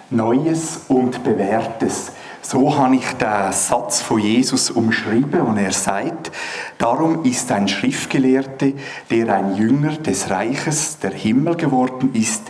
Neues und Bewährtes. So habe ich den Satz von Jesus umschrieben und er sagt, darum ist ein Schriftgelehrter, der ein Jünger des Reiches der Himmel geworden ist,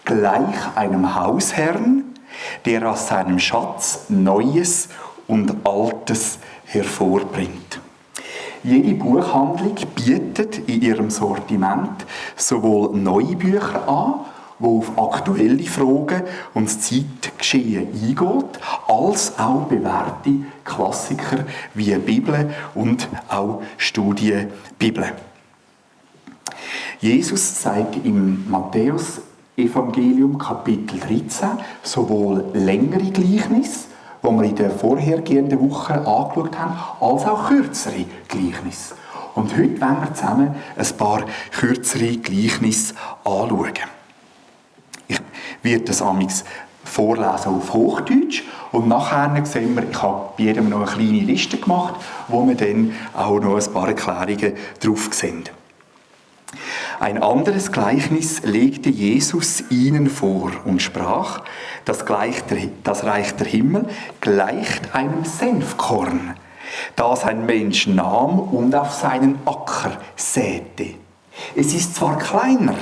gleich einem Hausherrn, der aus seinem Schatz Neues und Altes hervorbringt. Jede Buchhandlung bietet in ihrem Sortiment sowohl neue Bücher an, wo auf aktuelle Fragen und das Zeitgeschehen eingeht, als auch bewährte Klassiker wie die Bibel und auch Studienbibel. Jesus sagt im Matthäus-Evangelium Kapitel 13 sowohl längere Gleichnisse, die wir in der vorhergehenden Woche angeschaut haben, als auch kürzere Gleichnisse. Und heute wollen wir zusammen ein paar kürzere Gleichnisse anschauen. Ich werde das amigs vorlesen auf Hochdeutsch und nachher sehen wir, ich habe bei jedem noch eine kleine Liste gemacht, wo wir dann auch noch ein paar Erklärungen drauf sehen. Ein anderes Gleichnis legte Jesus ihnen vor und sprach, das Reich der Himmel gleicht einem Senfkorn, das ein Mensch nahm und auf seinen Acker säte. Es ist zwar kleiner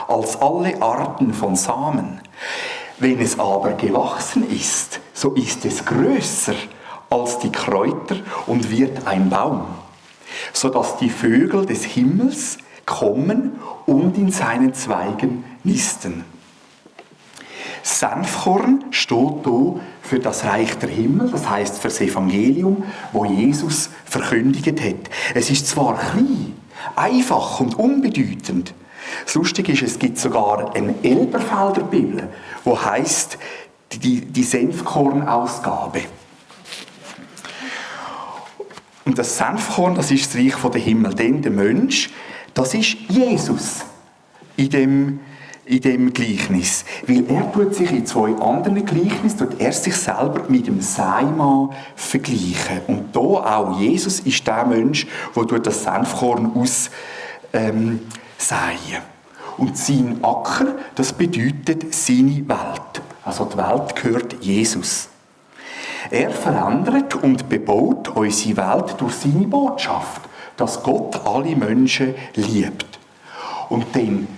als alle Arten von Samen, wenn es aber gewachsen ist, so ist es größer als die Kräuter und wird ein Baum, sodass die Vögel des Himmels kommen und in seinen Zweigen nisten. Senfkorn steht hier für das Reich der Himmel, das heißt für das Evangelium, wo Jesus verkündigt hat. Es ist zwar klein, einfach und unbedeutend. Das Lustige ist, es gibt sogar eine Elberfelder Bibel, die heisst die Senfkornausgabe. Und das Senfkorn, das ist das Reich der Himmel. Denn der Mensch, das ist Jesus in dem Gleichnis. Weil er tut sich in zwei anderen Gleichnissen, tut er sich selber mit dem Seimann vergleichen. Und da auch Jesus ist der Mensch, der das Senfkorn aussäen. Und sein Acker, das bedeutet seine Welt. Also die Welt gehört Jesus. Er verändert und bebaut unsere Welt durch seine Botschaft, dass Gott alle Menschen liebt. Und dann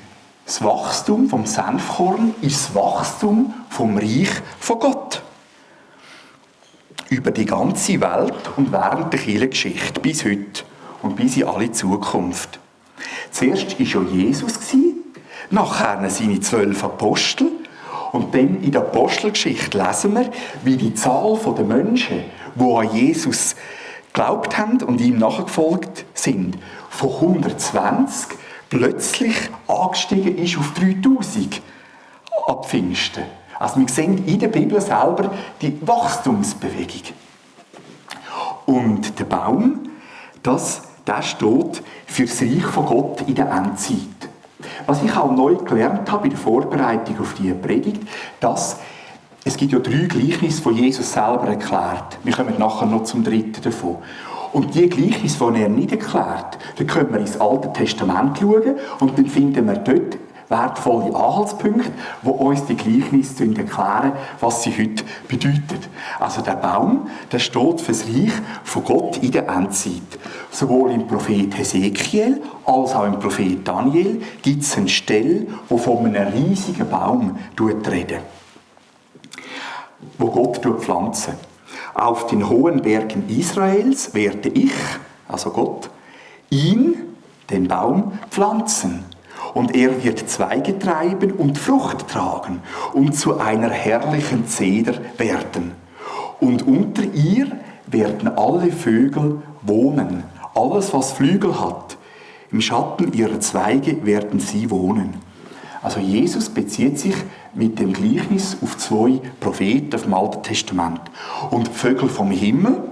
das Wachstum vom Senfkorn ist das Wachstum vom Reich von Gott. Über die ganze Welt und während der Kirchengeschichte bis heute und bis in alle Zukunft. Zuerst war ja Jesus, nachher seine 12 Apostel und dann in der Apostelgeschichte lesen wir, wie die Zahl der Menschen, die an Jesus geglaubt haben und ihm nachgefolgt sind, von 120 plötzlich angestiegen ist auf 3000 ab Pfingsten. Also wir sehen in der Bibel selber die Wachstumsbewegung. Und der Baum, der steht für das Reich von Gott in der Endzeit. Was ich auch neu gelernt habe in der Vorbereitung auf diese Predigt, dass es gibt ja 3 Gleichnisse, die Jesus selber erklärt. Wir kommen nachher noch zum 3. davon. Und die Gleichnisse, die er nicht erklärt, da können wir ins Alte Testament schauen und dann finden wir dort wertvolle Anhaltspunkte, die uns die Gleichnisse erklären, was sie heute bedeuten. Also der Baum, der steht für das Reich von Gott in der Endzeit. Sowohl im Prophet Hesekiel als auch im Prophet Daniel gibt es eine Stelle, die von einem riesigen Baum redet, wo Gott pflanzen. Auf den hohen Bergen Israels werde ich, also Gott, ihn, den Baum, pflanzen. Und er wird Zweige treiben und Frucht tragen und zu einer herrlichen Zeder werden. Und unter ihr werden alle Vögel wohnen. Alles, was Flügel hat, im Schatten ihrer Zweige werden sie wohnen. Also Jesus bezieht sich mit dem Gleichnis auf 2 Propheten im Alten Testament. Und Vögel vom Himmel,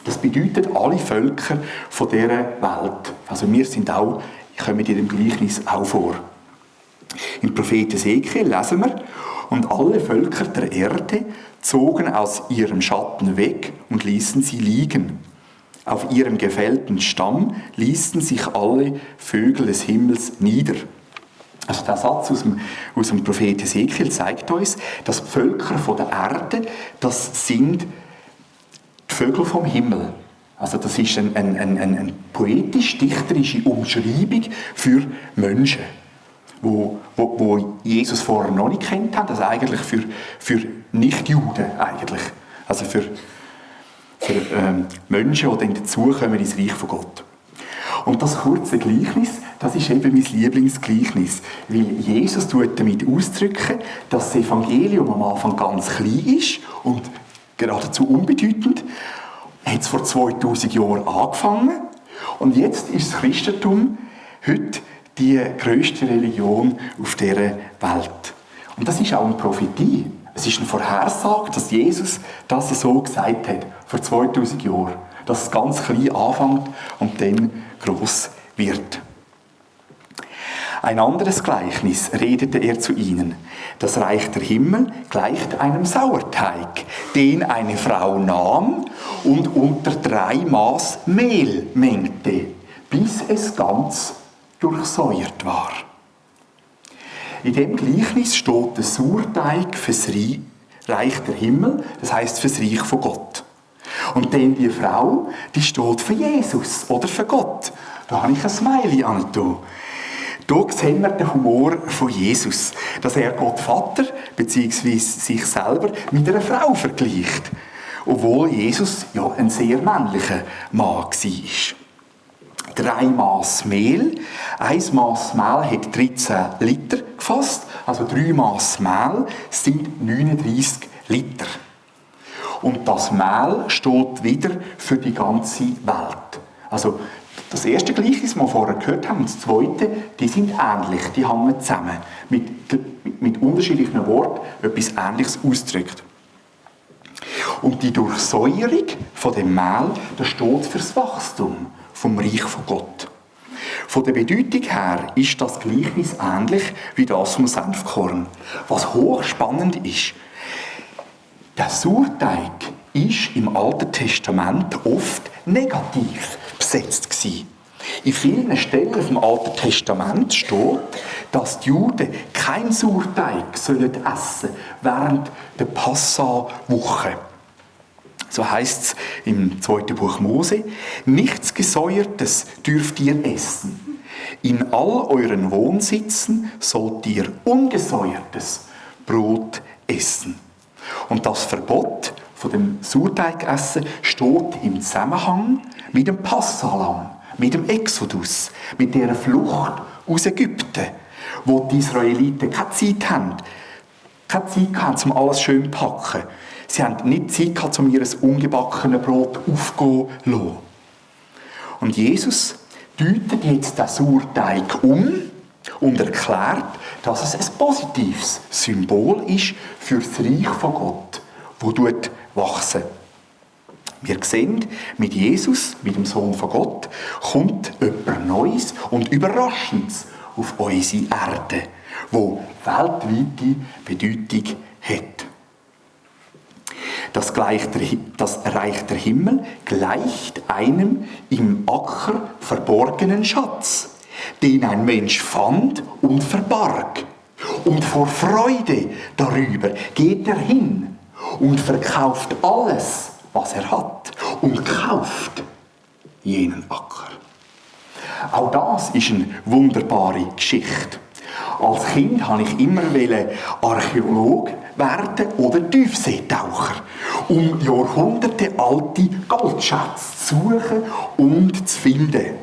das bedeutet alle Völker von dieser Welt. Also wir sind auch, kommen in dem Gleichnis auch vor. Im Prophet Ezekiel lesen wir, und alle Völker der Erde zogen aus ihrem Schatten weg und ließen sie liegen. Auf ihrem gefällten Stamm ließen sich alle Vögel des Himmels nieder. Also der Satz aus dem Prophet Ezekiel zeigt uns, dass die Völker von der Erde, das sind die Vögel vom Himmel. Also das ist eine poetisch-dichterische Umschreibung für Menschen, wo Jesus vorher noch nicht kennt haben, also eigentlich für Nichtjuden eigentlich. Also für Menschen, die dann dazukommen ins Reich von Gott. Und das kurze Gleichnis, das ist eben mein Lieblingsgleichnis, weil Jesus tut damit ausdrücken, dass das Evangelium am Anfang ganz klein ist und geradezu unbedeutend. Hat es vor 2000 Jahren angefangen und jetzt ist das Christentum heute die grösste Religion auf dieser Welt. Und das ist auch eine Prophetie. Es ist eine Vorhersage, dass Jesus das so gesagt hat, vor 2000 Jahren. Dass es ganz klein anfängt und dann gross wird. Ein anderes Gleichnis redete er zu ihnen. Das Reich der Himmel gleicht einem Sauerteig, den eine Frau nahm und unter 3 Maß Mehl mengte, bis es ganz durchsäuert war. In dem Gleichnis steht der Sauerteig fürs Reich der Himmel, das heisst fürs Reich von Gott. Und dann die Frau, die steht für Jesus oder für Gott. Da habe ich ein Smiley angetan. Hier sehen wir den Humor von Jesus, dass er Gott Vater bzw. sich selber mit einer Frau vergleicht, obwohl Jesus ja ein sehr männlicher Mann war. 3 Maß Mehl, 1 Maß Mehl hat 13 Liter gefasst, also 3 Maß Mehl sind 39 Liter. Und das Mehl steht wieder für die ganze Welt. Also das erste Gleichnis, das wir vorher gehört haben, und das zweite, die sind ähnlich, die hängen zusammen. Mit unterschiedlichen Worten etwas Ähnliches ausdrückt. Und die Durchsäuerung von dem Mehl, das steht für das Wachstum vom Reich von Gott. Von der Bedeutung her ist das Gleichnis ähnlich wie das vom Senfkorn. Was hochspannend ist, der Sauerteig ist im Alten Testament oft negativ besetzt gewesen. In vielen Stellen vom Alten Testament steht, dass die Juden kein Sauerteig essen sollen während der Passa-Woche. So heißt es im 2. Buch Mose: Nichts Gesäuertes dürft ihr essen. In all euren Wohnsitzen sollt ihr ungesäuertes Brot essen. Und das Verbot von dem Sauerteigessen steht im Zusammenhang mit dem Passalam, mit dem Exodus, mit der Flucht aus Ägypten, wo die Israeliten keine Zeit hatten, um alles schön zu packen. Sie haben nicht Zeit gehabt, um ihr ungebackenes Brot aufgehen zu lassen. Und Jesus deutet jetzt den Sauerteig um und erklärt, dass es ein positives Symbol ist für das Reich von Gott, das wachsen. Wir sehen, mit Jesus, mit dem Sohn von Gott, kommt etwas Neues und Überraschendes auf unsere Erde, wo weltweite Bedeutung hat. Das Reich der Himmel gleicht einem im Acker verborgenen Schatz, den ein Mensch fand und verbarg. Und vor Freude darüber geht er hin und verkauft alles, was er hat, und kauft jenen Acker. Auch das ist eine wunderbare Geschichte. Als Kind wollte ich immer Archäologe werden oder Tiefseetaucher, um jahrhundertealte Goldschätze zu suchen und zu finden.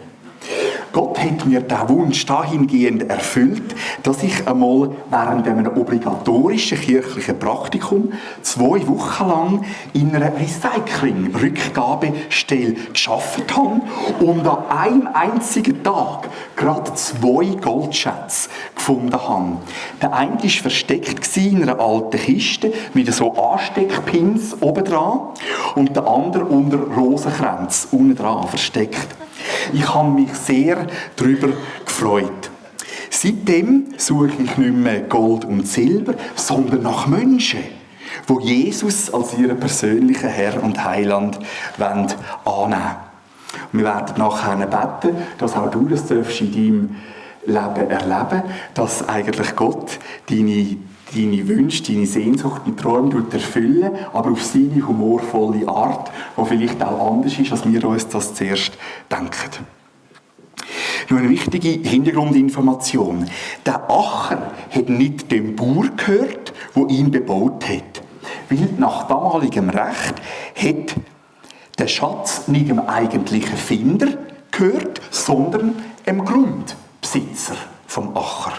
Gott hat mir diesen Wunsch dahingehend erfüllt, dass ich einmal während einem obligatorischen kirchlichen Praktikum 2 Wochen lang in einer Recycling-Rückgabestelle gearbeitet habe und an einem einzigen Tag gerade 2 Goldschätze gefunden habe. Der eine war versteckt in einer alten Kiste mit so Ansteckpins oben dran und der andere unter Rosenkränzen unten dran versteckt. Ich habe mich sehr darüber gefreut. Seitdem suche ich nicht mehr Gold und Silber, sondern nach Menschen, die Jesus als ihren persönlichen Herr und Heiland annehmen wollen. Wir werden nachher beten, dass auch du das darfst in deinem Leben erleben, dass eigentlich Gott deine Wünsche, deine Sehnsucht und Träume erfüllen, aber auf seine humorvolle Art, die vielleicht auch anders ist, als wir uns das zuerst denken. Nur eine wichtige Hintergrundinformation. Der Acher hat nicht dem Bauer gehört, der ihn bebaut hat. Weil nach damaligem Recht hat der Schatz nicht dem eigentlichen Finder gehört, sondern dem Grundbesitzer vom Acher.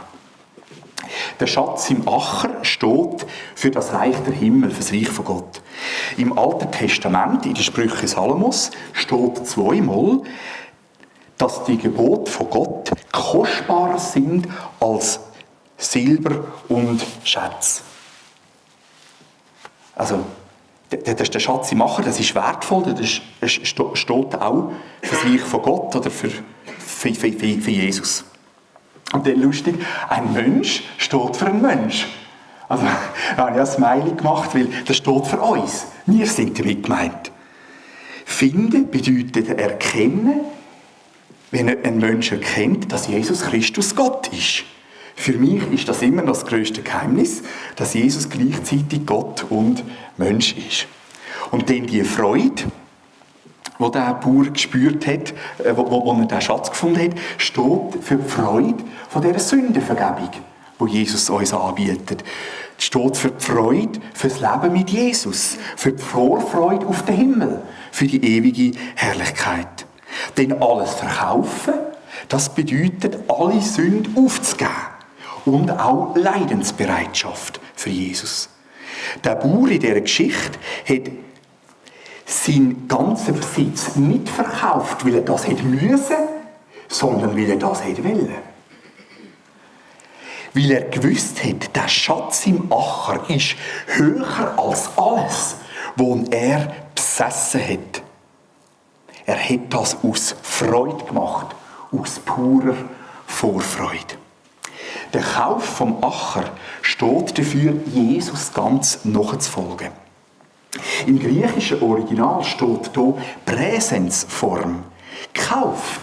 Der Schatz im Acher steht für das Reich der Himmel, für das Reich von Gott. Im Alten Testament, in den Sprüchen Salomos, steht zweimal, dass die Gebote von Gott kostbarer sind als Silber und Schätze. Also, der Schatz im Acher, das ist wertvoll, das steht auch für das Reich von Gott oder für Jesus. Und dann lustig, ein Mensch steht für einen Mensch. Also, da habe ich ein Smiley gemacht, weil das steht für uns. Wir sind damit gemeint. Finden bedeutet erkennen, wenn ein Mensch erkennt, dass Jesus Christus Gott ist. Für mich ist das immer das grösste Geheimnis, dass Jesus gleichzeitig Gott und Mensch ist. Und dann die Freude, die der Bauer gespürt hat, wo er den Schatz gefunden hat, steht für die Freude von dieser Sündenvergebung, die Jesus uns anbietet. Es steht für die Freude, für das Leben mit Jesus, für die Vorfreude auf den Himmel, für die ewige Herrlichkeit. Denn alles verkaufen, das bedeutet, alle Sünden aufzugeben. Und auch Leidensbereitschaft für Jesus. Der Bauer in dieser Geschichte hat seinen ganzen Besitz nicht verkauft, weil er das hätte müssen, sondern weil er das hätte wollen. Weil er gewusst hat, der Schatz im Acher ist höher als alles, was er besessen hat. Er hat das aus Freude gemacht, aus purer Vorfreude. Der Kauf vom Acher steht dafür, Jesus ganz nachzufolgen. Im griechischen Original steht hier Präsensform. Kauft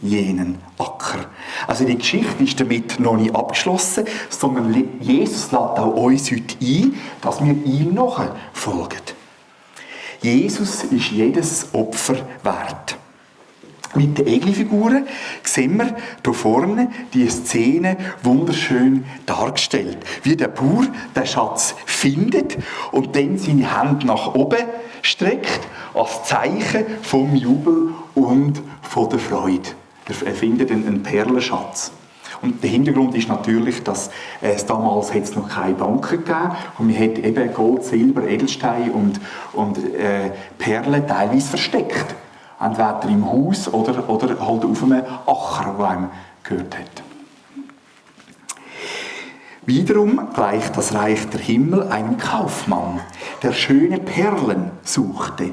jenen Acker. Also die Geschichte ist damit noch nicht abgeschlossen, sondern Jesus lädt auch uns heute ein, dass wir ihm nachfolgen. Jesus ist jedes Opfer wert. Mit den Egelfiguren sehen wir hier vorne die Szene wunderschön dargestellt. Wie der Bauer den Schatz findet und dann seine Hände nach oben streckt, als Zeichen vom Jubel und von der Freude. Er findet einen Perlenschatz. Und der Hintergrund ist natürlich, dass es damals noch keine Banken gegeben und man hat eben Gold, Silber, Edelsteine und Perlen teilweise versteckt. Entweder im Haus oder halt auf einem Acher, der einem gehört hat. Wiederum gleicht das Reich der Himmel einem Kaufmann, der schöne Perlen suchte.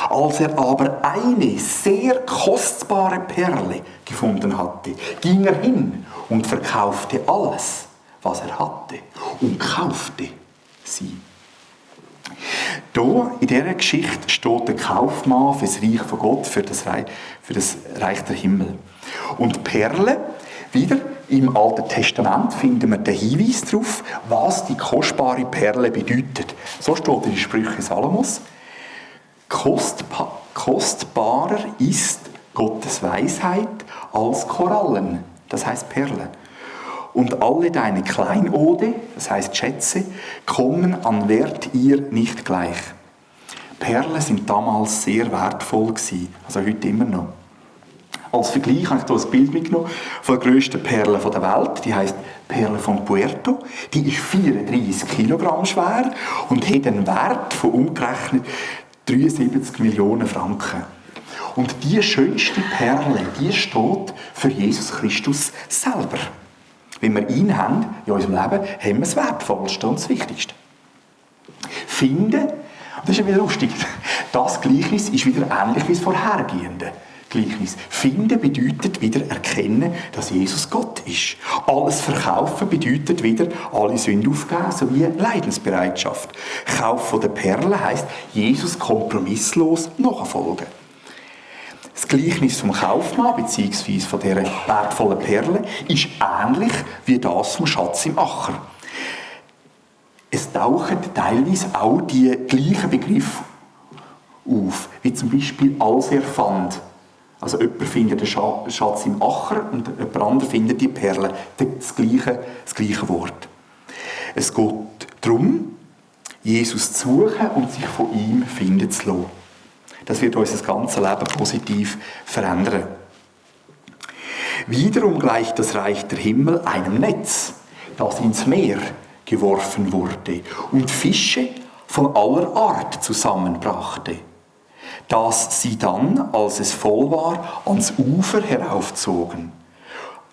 Als er aber eine sehr kostbare Perle gefunden hatte, ging er hin und verkaufte alles, was er hatte, und kaufte sie. Hier in dieser Geschichte steht der Kaufmann für das Reich von Gott, für das Reich der Himmel. Und Perle, wieder im Alten Testament finden wir den Hinweis darauf, was die kostbare Perle bedeutet. So steht in den Sprüchen Salomos: Kostbarer ist Gottes Weisheit als Korallen, das heißt Perlen. Und alle deine Kleinode, das heisst Schätze, kommen an Wert ihr nicht gleich. Perlen sind damals sehr wertvoll gewesen, also heute immer noch. Als Vergleich habe ich hier ein Bild mitgenommen von der grössten Perle der Welt. Die heisst Perle von Puerto. Die ist 34 Kilogramm schwer und hat einen Wert von umgerechnet 73 Millionen Franken. Und die schönste Perle, die steht für Jesus Christus selber. Wenn wir ihn haben in unserem Leben, haben wir das Wertvollste und das Wichtigste. Finden, das ist wieder lustig, das Gleichnis ist wieder ähnlich wie das vorhergehende Gleichnis. Finden bedeutet wieder erkennen, dass Jesus Gott ist. Alles verkaufen bedeutet wieder alle Sünden aufgeben, sowie Leidensbereitschaft. Kauf von der Perle heisst Jesus kompromisslos nachfolgen. Das Gleichnis vom Kaufmann bzw. von dieser wertvollen Perle ist ähnlich wie das vom Schatz im Acher. Es tauchen teilweise auch die gleichen Begriffe auf, wie zum Beispiel «als er fand». Also jemand findet den Schatz im Acher und jemand anderes findet die Perle. Das gleiche Wort. Es geht darum, Jesus zu suchen und sich von ihm finden zu lassen. Das wird unser ganzes Leben positiv verändern. Wiederum gleicht das Reich der Himmel einem Netz, das ins Meer geworfen wurde und Fische von aller Art zusammenbrachte, das sie dann, als es voll war, ans Ufer heraufzogen.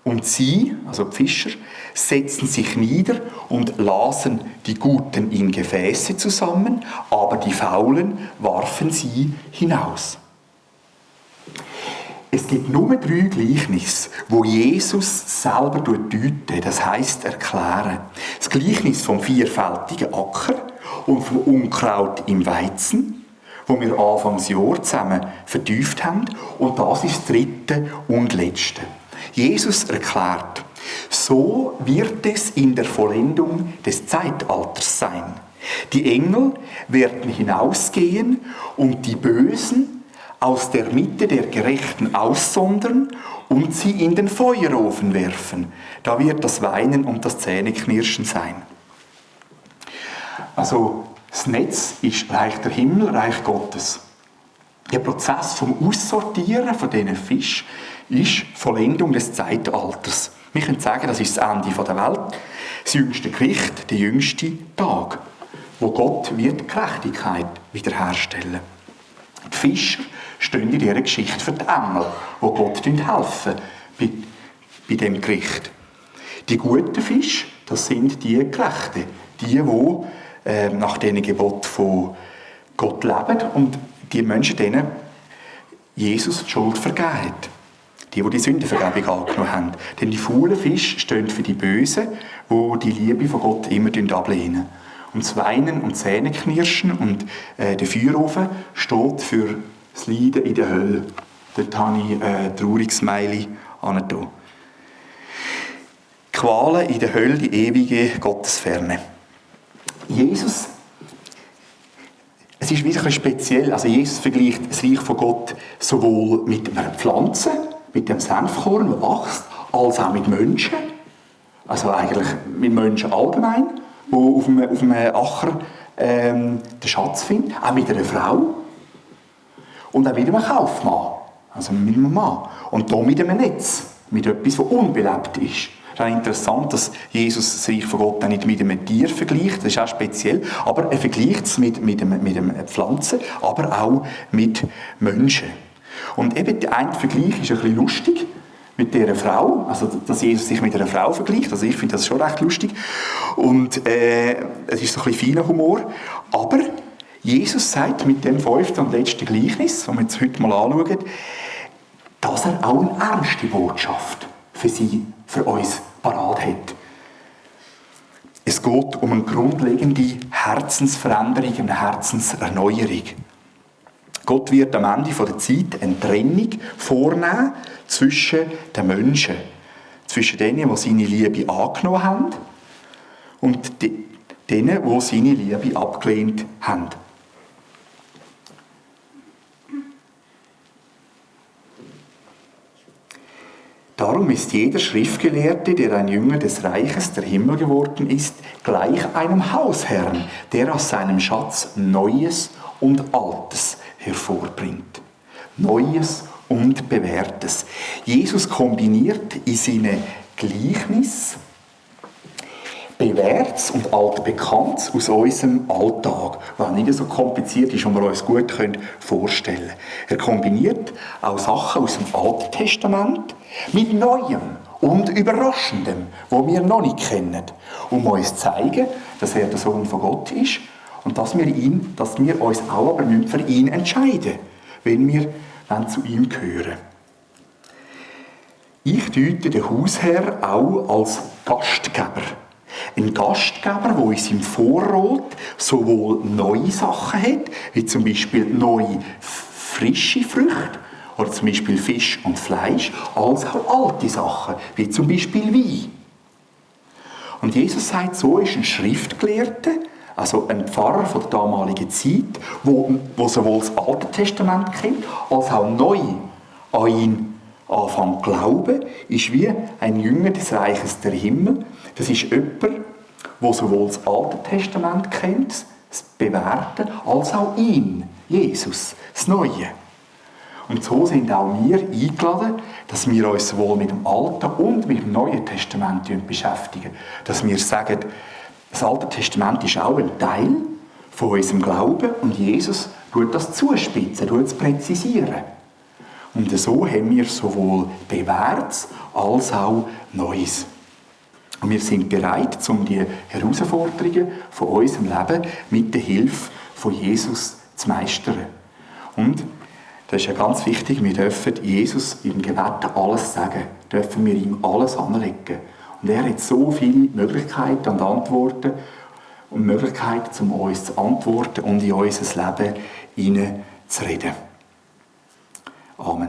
Und sie, also die Fischer, setzten sich nieder und lasen die Guten in Gefäße zusammen, aber die Faulen warfen sie hinaus. Es gibt nur 3 Gleichnisse, wo Jesus selber deuten, das heisst erklären. Das Gleichnis vom vierfältigen Acker und vom Unkraut im Weizen, wo wir Anfangsjahr zusammen vertieft haben, und das ist das 3. und letzte. Jesus erklärt: So wird es in der Vollendung des Zeitalters sein. Die Engel werden hinausgehen und die Bösen aus der Mitte der Gerechten aussondern und sie in den Feuerofen werfen. Da wird das Weinen und das Zähneknirschen sein. Also das Netz ist Reich der Himmel, Reich Gottes. Der Prozess vom Aussortieren von diesen Fischen ist Vollendung des Zeitalters. Wir können sagen, das ist das Ende der Welt, das jüngste Gericht, der jüngste Tag, wo Gott wird Gerechtigkeit wiederherstellen. Die Fischer stehen in dieser Geschichte für die Engel, die Gott helfen bei diesem Gericht. Die guten Fische, das sind die Gerechten, die nach diesen Geboten von Gott leben und die Menschen, denen Jesus die Schuld vergeben hat. Die Sündenvergebung angenommen haben. Denn die faulen Fische stehen für die Bösen, die die Liebe von Gott immer ablehnen. Und das Weinen und Zähneknirschen und der Feuerofen steht für das Leiden in der Hölle. Dort habe ich ein trauriges Smiley angetan. Qualen in der Hölle, die ewige Gottesferne. Jesus, es ist wieder ein bisschen speziell, also Jesus vergleicht das Reich von Gott sowohl mit einer Pflanze, mit dem Senfkorn, das wächst, als auch mit Menschen. Also eigentlich mit Menschen allgemein, die auf einem Acher den Schatz finden. Auch mit einer Frau. Und auch mit einem Kaufmann. Also mit einem Mann. Und hier mit einem Netz. Mit etwas, das unbelebt ist. Es ist auch interessant, dass Jesus das Reich von Gott nicht mit einem Tier vergleicht. Das ist auch speziell. Aber er vergleicht es mit einer Pflanze, aber auch mit Menschen. Und eben der eine Vergleich ist ein bisschen lustig mit dieser Frau, also dass Jesus sich mit einer Frau vergleicht, also ich finde das schon recht lustig und es ist so ein bisschen feiner Humor, aber Jesus sagt mit dem 5. und letzten Gleichnis, das wir jetzt heute mal anschauen, dass er auch eine ernste Botschaft für uns parat hat. Es geht um eine grundlegende Herzensveränderung, eine Herzenserneuerung. Gott wird am Ende der Zeit eine Trennung vornehmen zwischen den Menschen. Zwischen denen, die seine Liebe angenommen haben und denen, die seine Liebe abgelehnt haben. Darum ist jeder Schriftgelehrte, der ein Jünger des Reiches der Himmel geworden ist, gleich einem Hausherrn, der aus seinem Schatz Neues und Altes hervorbringt. Neues und Bewährtes. Jesus kombiniert in seinen Gleichnis Bewährtes und Altbekanntes aus unserem Alltag, was nicht so kompliziert ist und wir uns gut vorstellen können. Er kombiniert auch Sachen aus dem Alten Testament mit Neuem und Überraschendem, was wir noch nicht kennen, um uns zu zeigen, dass er der Sohn von Gott ist und dass wir uns auch aber für ihn entscheiden, wenn wir zu ihm gehören. Ich deute den Hausherr auch als Gastgeber. Ein Gastgeber, der in seinem Vorrat sowohl neue Sachen hat, wie zum Beispiel neue frische Früchte oder zum Beispiel Fisch und Fleisch, als auch alte Sachen, wie zum Beispiel Wein. Und Jesus sagt, so ist ein Schriftgelehrter, also ein Pfarrer von der damaligen Zeit, wo sowohl das Alte Testament kennt, als auch neu an ihn anfängt zu glauben, ist wie ein Jünger des Reiches der Himmel. Das ist jemand, der sowohl das Alte Testament kennt, das Bewährte, als auch ihn, Jesus, das Neue. Und so sind auch wir eingeladen, dass wir uns sowohl mit dem Alten und mit dem Neuen Testament beschäftigen. Dass wir sagen, das Alte Testament ist auch ein Teil von unserem Glauben und Jesus tut das zuspitzen, tut es präzisieren. Und so haben wir sowohl Bewährtes als auch Neues. Und wir sind bereit, um die Herausforderungen von unserem Leben mit der Hilfe von Jesus zu meistern. Und das ist ja ganz wichtig, wir dürfen Jesus im Gebet alles sagen, dürfen wir ihm alles anlegen. Und er hat so viele Möglichkeiten und Antworten und Möglichkeiten, um uns zu antworten und in unser Leben hineinzureden. Amen.